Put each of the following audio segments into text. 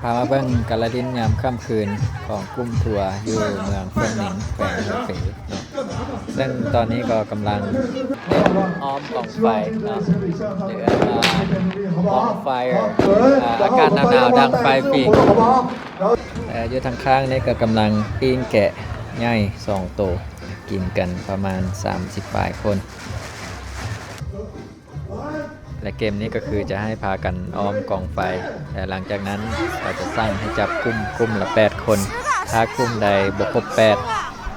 ພາມາເບິ່ງກາລະດິນຍາມຄ່ຳຄືນຂອງກຸ່ມທົວຢູ່ເມືອງເຟີງໜິງ ແຂວງເຮີເປເນາະ. ເຊິ່ງຕອນນີ້ກໍກຳລັງອ້ອມກອງໄຟເນາະ ຫຼືວ່າ bonfire ອາ ອາກາດໜາວໆ ດັງໄຟປີ້ງ. ແລະ ຢູ່ທາງຂ້າງນີ້ກໍກຳລັງປີ້ງແກະໃຫຍ່ສອງໂຕ ກິນກັນປະມານສາມສິບປາຍຄົນ. ແລະ ເກມນີ້ກໍຄືຈະໃຫ້ພາກັນອ້ອມກອງໄຟ ແລະ ຫຼັງຈາກນັ້ນເຂົາຈະສັ່ງໃຫ້ຈັບກຸ່ມ ກຸ່ມລະແປດຄົນ. ຖ້າກຸ່ມໃດບໍ່ຄົບແປດ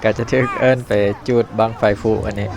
ກໍຈະຖືກເອີ້ນໄປຈູດບັ້ງໄຟຟຸອັນນີ້.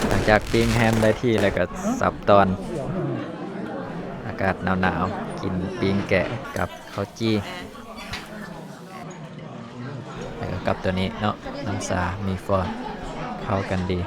ຫຼັງຈາກປີ້ງແຮມໄດ້ທີ່ແລ້ວກໍສັບຕ່ອນ ອາກາດໜາວໆ ກິນປີ້ງແກະກັບເຂົ້າຈີ່ ແລ້ວກໍກັບໂຕນີ້ເນາະ ນ້ຳຊາໝີ່ຟອດ ເຂົ້າກັນດີ.